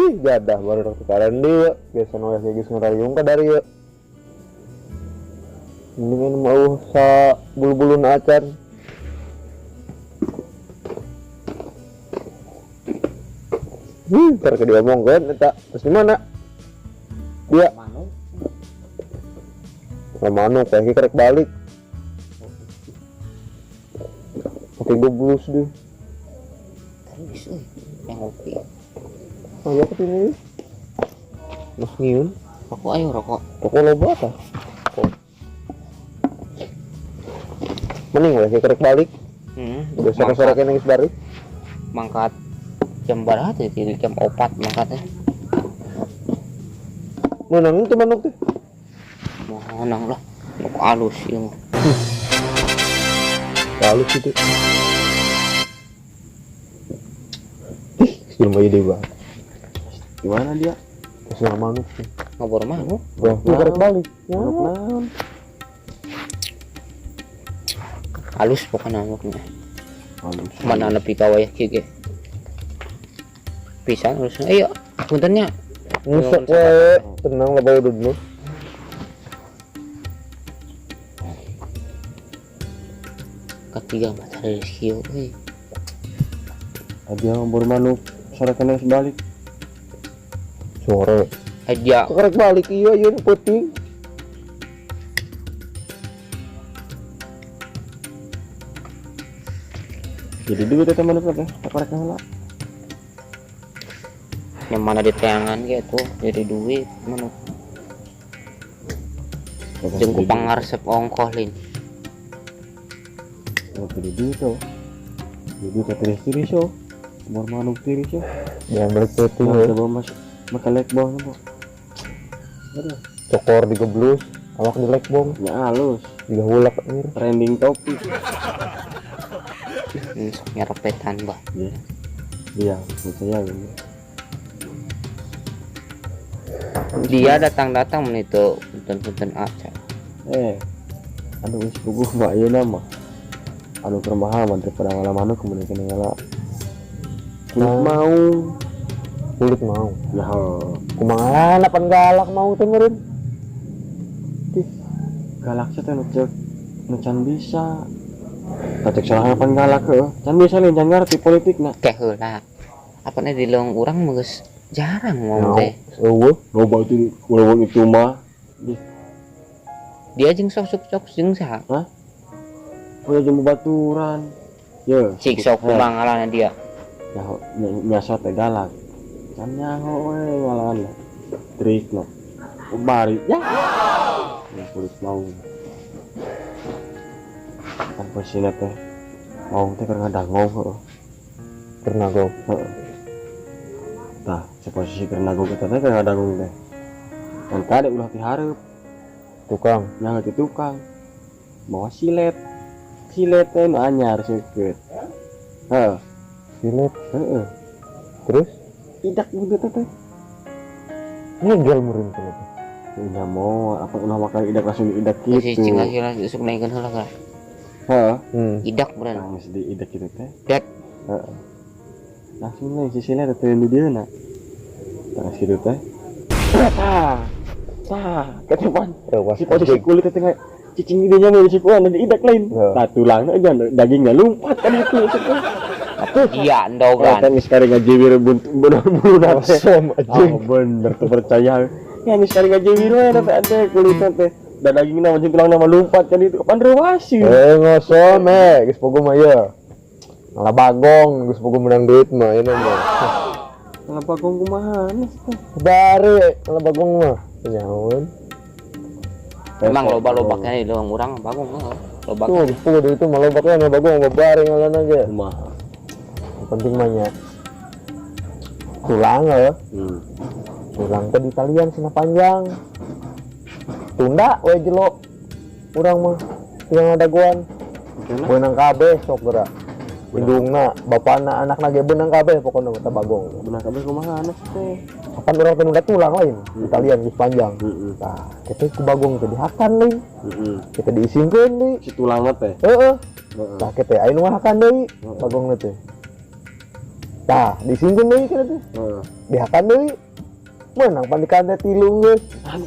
Ih, jadah baru tukaran deui biasa nu aya geus ngarariung ka dari ieu. Mendingan mau sa bulu-buluna acan. Ntar ke diomongkeun eta. Terus di mana? Dia. Manuk. Manuk kayak kerek balik. Oke, geblus deh. Terus euy, yang ngopi. Oh ya kesini. Mas ngiun. Rokok ayo rokok. Rokok loba tah. Mending we kerek balik. Udah sore-sore kene geus balik. Mangkat jam baraha teh? Jam 4 mangkatnya. Meunang teh manuk teh? Meunang lah. Manuk alus ieu mah. Alus itu. Ih, jelema ieu deui banget. Gimana dia? Terus manuk sih. Ngabor manuk. Wah, kerek balik. Manuk naon? Halus pokoknya manuknya. Halus. Mana nepi ka wayah kieu ge. Pisan halusna. Iya, puntennya. Ngusek we, tenang lah bawa dulu. Ketiga mata rezeki euy. Aja ngabor manuk sore kene balik. Sore. Aja. Kerek balik iya ieu penting. Jadi duit eta manuk teh, tak korek heula. Yang mana di teangan gitu, jadi duit manuk. Jeung ku pangarsep ongkoh lin. Oh, jadi duit tuh. Jadi duit tiris-tiris yo. Bor manuk tiris yo. Ya balik penting ya. Coba mas maka lekbong apa? Aduh, cokor digeblus, awak di lekbong. Ya halus. Juga hulak anjir. Trending topik. Sok nyerepetan bah. Iya. Iya, percaya ini. Dia datang-datang menito punten-punten aca. Aduh geus puguh mah ayeuna mah. Anu keur mahal mah daripada ngala manuk kemudian kena ngala kulit mau. Kulit mau. Ya. Kumaha pan galak mau teh meureun. Galak teh nu ceuk nu can bisa. Tah cek salah pan galak heuh. Can bisa lain can ngarti politikna. Teh heula. Apana di leuweung urang mah geus jarang ngomong teh. Eueuh, loba itu leuweung itu mah. Dia jeung sok-sok jeung saha? Hah? Punya jeung baturan. Ye, cik sok kumaha ngalana dia. Nyaho biasa teh galak. Can nyaho we ngalana. Trikna. Bari ya. Ya kulit mau. Kan posisinya teh mau teh keur ngadangong heuh. Keur nagong. Heeh. Tah, seposisi keur nagong eta teh keur ngadangong teh. Kan kade ulah ti hareup. Tukang. Nya ti tukang. Bawa silet. Silet teh nu anyar seukeut. Heeh. Silet. Heeh. Terus tidak begitu teh. Ngegel meureun teh. Nya mau apa ulah makan idak langsung diidak kitu. Si cing lagi sok naikeun heula ka. Heeh. Idak meureun. Langsung diidak kitu teh. Dat. Heeh. Langsung we si silet teh di dieu na. Tah kitu teh. Tah. Tah, ketepan. Si posisi kulit teh cicing dinya mah si kuan diidak lain. Tah tulangna aja dagingnya lompat kan itu. Iya, endogan. Kan geus kari ngajiwir bulu teh. Anjing. Oh, bener tuh percaya. Ya geus kari ngajiwir we teh ante kulitna teh. Da dagingna mah tulangna mah lompat kan itu. Kapan reuasieun. Ngosom geus pogo mah ye. Ngalah bagong geus pogo menang duit mah ieu mah. Ngalah bagong kumaha teh? Bare ngalah bagong mah. Nyaun. Memang loba-loba kene di leuweung urang bagong heuh. Loba. Tuh geus pogo duit mah loba kene bagong mah bare ngalan aja. Kumaha? Yang penting mah nya tulang ya. Tulang teh di talian cenah panjang. Tunda we jelo urang mah tinggal ngadagoan. Beunang kabeh sok geura. Indungna, bapana, anakna ge beunang kabeh pokona mah teh bagong. Beunang kabeh kumaha anak teh? Kapan urang teh nunda tulang lain di talian geus panjang. Tah, kitu ku bagong teh dihakan deui. Kita diisingkeun deui. Si tulangna teh. Heeh. Tah kitu aya nu ngahakan deui bagongna teh. Tah, disinggung deui kana teh. Heeh. Dihakan deui. Menang pan dikante tilu geus.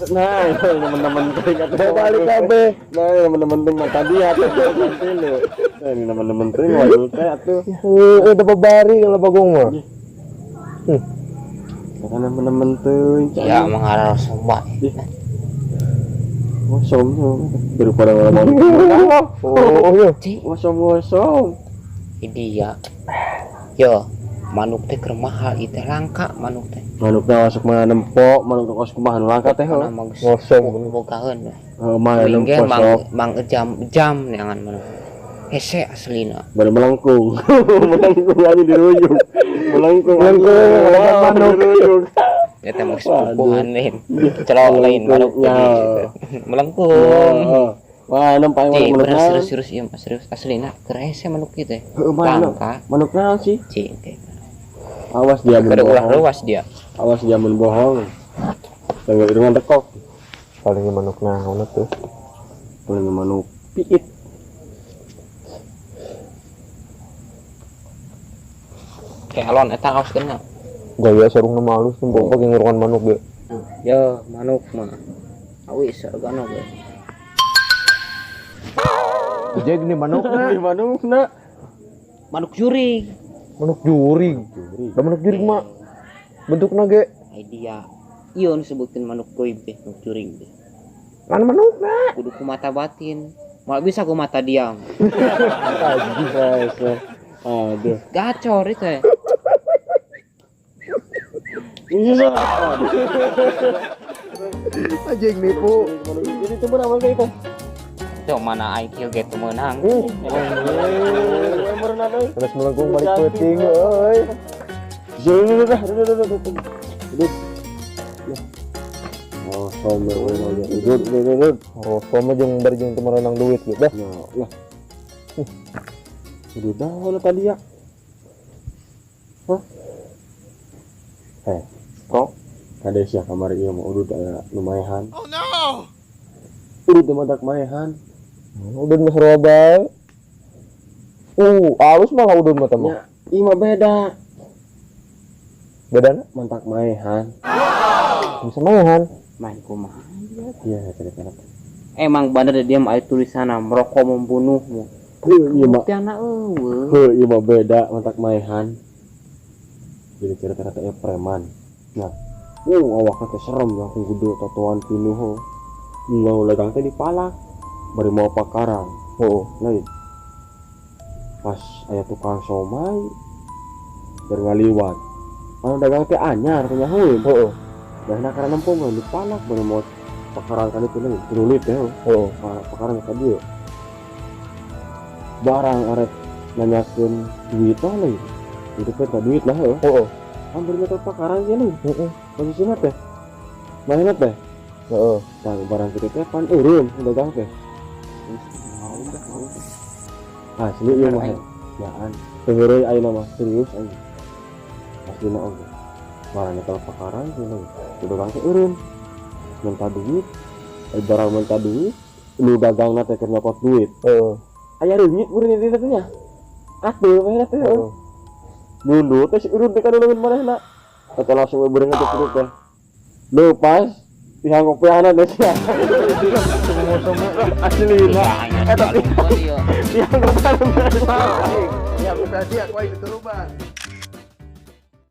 Nah, teman-teman teuing atuh. Balik kabeh. Nah, teman-teman teuing mah tadi atuh tilu. Nah, ini teman-teman teuing wadul teh atuh. Heueuh da babari kalau bagong mah. Karena teman-teman teuing. Ya mengarah somba. Ngosong daripada ngomong. Oh, iya. Ngosong ngosong. Dia. Yo, manuk teh keur mahal ieu teh langka manuk teh. Manukna masuk mana nempo, manuk kos kumaha nu langka teh heuh. Ngosong bogaheun. Heuh mah nempo sok. Mang jam neangan manuk. Hese aslina. Baru melengkung. Melengkung aja diruyuk. Melengkung manuk diruyuk. Eta mah sepupuhan lain. Celok lain manuk melengkung. Wah, nempo manuk. Serius serius ieu mah serius aslina keur hese manuk ieu teh. Langka. Manuk naon sih? Cing teh. Awas dia mun bohong. Awas dia. Awas dia mun bohong. Tanggal irungan tekok. Paling manuk naon atuh? Paling manuk piit. Kelon eta aos kena. Gaya sarungna mah alus nempo pake ngurungan manuk ge. Yo, manuk mah. Awis sargana ge. Jeung ni manukna. Ni manukna. Manuk jurig. Manuk jurig. Da manuk jurig mah bentukna ge. Ai dia. Ieu nu disebutkeun manuk goib teh, manuk jurig teh. Mana manukna? Kudu ku mata batin. Moal bisa ku mata diam. Aduh. Gacor itu teh. Iya. Anjing nipu. Jadi itu benar kayak itu. Tuh mana IQ ge teu meunang. Terus melengkung balik peuting euy. Udah. Oh, sama udah. Oh, sama jeung bari jeung teu meunang duit gitu dah. Ya, lah. Udah dah tadi ya. Hah? Kok kade sia kamari ieu mah udud aya lumayan. Oh no. Udud teh matak maehan. Udud mah sarua bae. Alus mah udud mah teh mah. Ieu mah beda. Bedana? Mantak maehan. Bisa maehan. Main kumaha? Iya, cerita. Emang bener dia mah aya tulisanna merokok membunuhmu. Heuh, ieu mah. Tiana eueuh. Heuh, ieu mah beda mantak maehan. Jadi cerita teh preman. Nah, awakna teh serem langsung gede tatoan pinuh. Nggak dagang teh dipalak. Bari mau pakarang. Heeh. Lain. Pas aya tukang somai bari ngaliwat. Anu dagang teh anyar teh nyahueun. Heeh. Dahna karena nempo mah dipalak bari mau pakarang kan itu lain. Trulit teh. Heeh. Pakarang ka dieu. Barang arek nanyakeun duit teh lain. Itu teh duit lah heuh. Heeh. Hampir meter pakarang ge lain. Heeh. Posisina teh. Mainna teh. Heeh. Tah barang kitu teh pan eureun dagang teh. Asli ieu mah. Yaan. Teu heureuy ayeuna mah serius aing. Aslina oge. Barang nyekel pakarang ge lain. Dagang teh eureun. Minta duit. Barang minta duit, nu dagangna teh keur nyopot duit. Heeh. Aya reungit meureun di dieu teh nya. Atuh manehna teh. Heeh. Mundur teh si urut teh kana leungeun manehna. Eta langsung we beureung teh urut teh. Lepas pihak kopiahna teh sia. Aslina. Eta pihak kopiahna. Ya, berarti aku aing dituruban.